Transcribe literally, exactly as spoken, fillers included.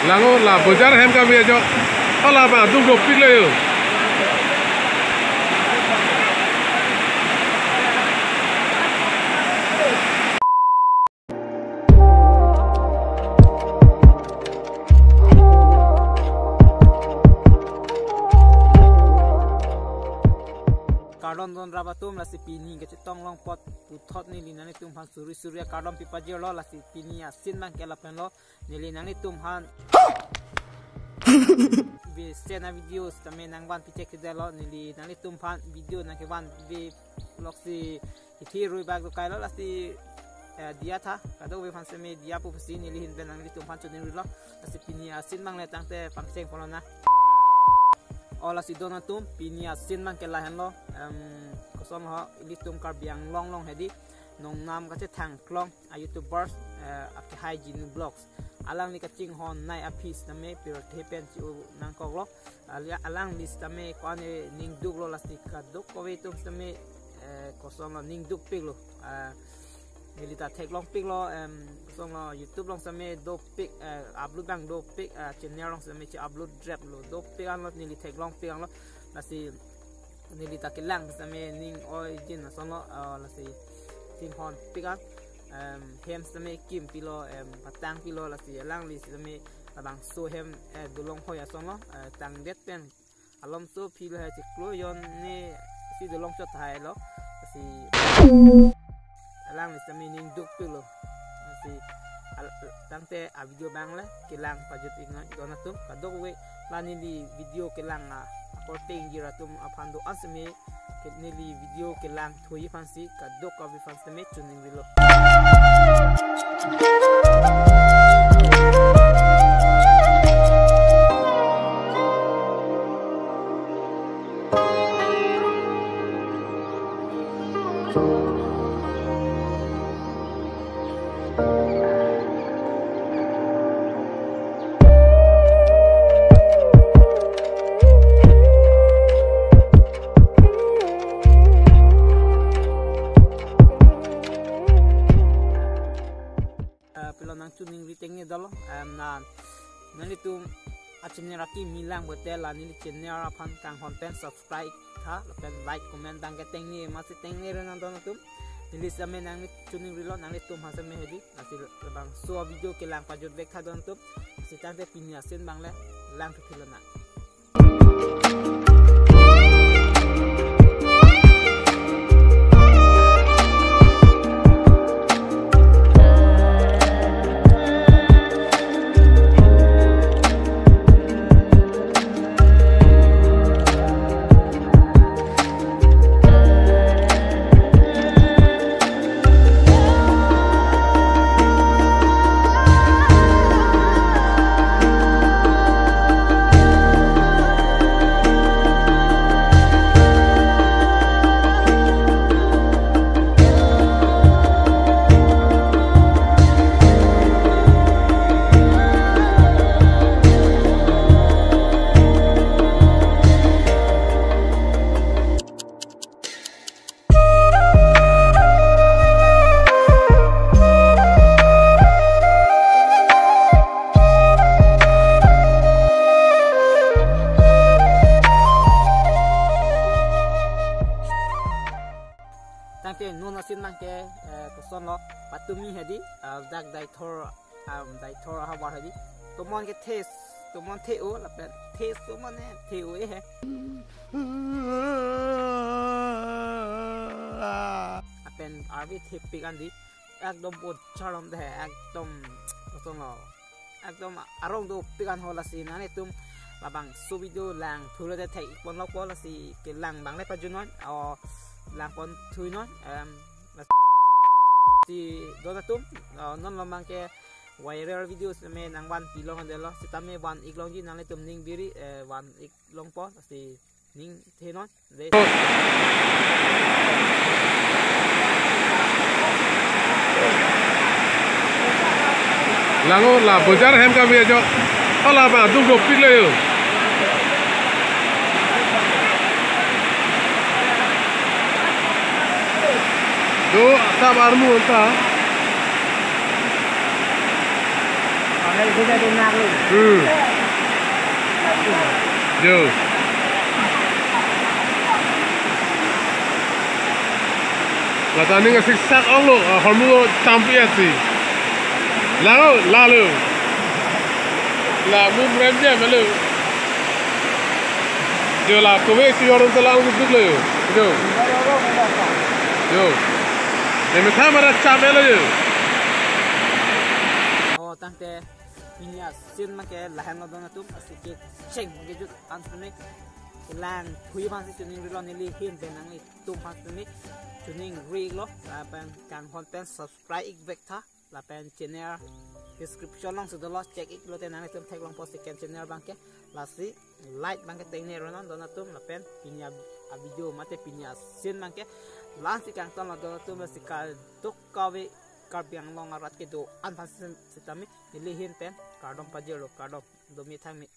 Lang-o, la bojar hem kami ajok. Hala abang adung dopik lo yo. Kardom don rap atum, lasi pini kachetong long apot puthot neli nanglitum aphan suri suri akardom pipajirlo, lasi pini asin abang ke lapen lo. Neli nanglitum aphan besen avideo sitame nangvan pichekchedetlo, neli nanglitum aphan video nangkevan ve loksi ithi rui bak do kailo, lasi, eh, diya tha, kadokave aphan sitame diya pu pusi neli ahin pen nanglitum aphan choningrilo, lasi pini asin abang le tangte pangcheng pon lonang. O lasi don atum, pini asin abang ke lahenlo, em, koson ho, ilitum Karbi Anglong along hedi, nongnam kachethang klong a YouTubers, eh, akehai Jinu Vlogs. Alangli kachinghon nei aphi sitame pirthe pen chi-u nangkoklo. Ala-, alangli sitame ko-an ne ningduklo, lasi kadokave atum sitame, eh, koson lo, ningdukpiklo. Ah, neli ta theklongpiklo, em, koson lo, YouTube along sitame dopik, eh, upload abang dopik, ah, channel along sitame che-upload dreplo, dopik anlo, neli theklongpik anlo. Lasi neli ta kelang sitame ning oi jin ason lo, ah, lasi chinghonpik an, em, hem sitame kim pilo, em, patang pilo, lasi alangli sitame labangso hem, eh, dolong hoi ason lo, eh, tangdet pen alomso aphi lo he chiklo jon ne si dolong chot tahai lo, lasi alangli sitame ningdukpiklo. Lasi al-, tangte avideo abang le kelang pajut-iknon don atum, kadokave la neli video kelang a akorte ingjir atum aphan do-an sitame ke-, neli video kelang thuji aphansi kadokave aphan sitame choningrilo. Eh, pilo nangchoningri tengne dolo, em, na nanglitum achannel akimi lang pulote la neli channel aphan kanghon pen subscribe tha, lapen like, comment abang ke tengne, masi tengne re nang don atum. Neli sitame nangchoningrilo, nanglitum aphan sitame hedi, lasi labangso avideo kelang pajut vek tha don atum. Lasi tangte pini asin abang le lang thupi lonang. Tangte non asin abang ke, eh, koson lo, patumi hedi, eh, dak Deithor, um, Deithor ahavar hedi. Tomon ke thes, tomon the-o, lapen thes tomon ne, the-o e he. Lapen arve thepik an di, ekdom bojar lom de, ekdom, koson lo, ekdom arong dopik an ho, lasi nanglitum labangso video lang thulo te thek-ik ponlokpo, lasi kelang abang le pajutnon, o, lang pon thuinon, em, lasi don atum, o, non lo abang ke viral video sitame nangvan pilong delo, sitame van-ik longji, nanglitum ning biri, eh, van-ik longpo, lasi ning thenon. Lang-o, la bojar hem kami ajok. Hala abang adung dopik lo yo. Do, ta barmu anta. Kuda de nang lo. Hmm. Jo. Lata ning asik sak ong lo, ah, hormu tampi asi. Lalo, lalo. La mum rem jam lo. Jo la kove si yor telang kusuk lo jo. Jo. Jo. Demi thamara cham lo jo. Oh, tangte pini asin make lahenlo don atum, asik kecheng make jut an sitame. Kelang phui aphansi choningri lo, neli ahin pen nanglitum aphan sitame choningri lo, lapen kanghon pen subscribe ik vek tha, lapen channel description along si dolo, check ik lote nanglitum theklongpo second channel abangke, lasi like abangke tengne ronon don atum, lapen pini a, a video mate pini asin abangke la-ansi kangton lo don atum, lasi kadokave Karbi Anglong arat kedo-an aphan sitame neli ahin pen kardom pajirlo, kardom, domi thangmi.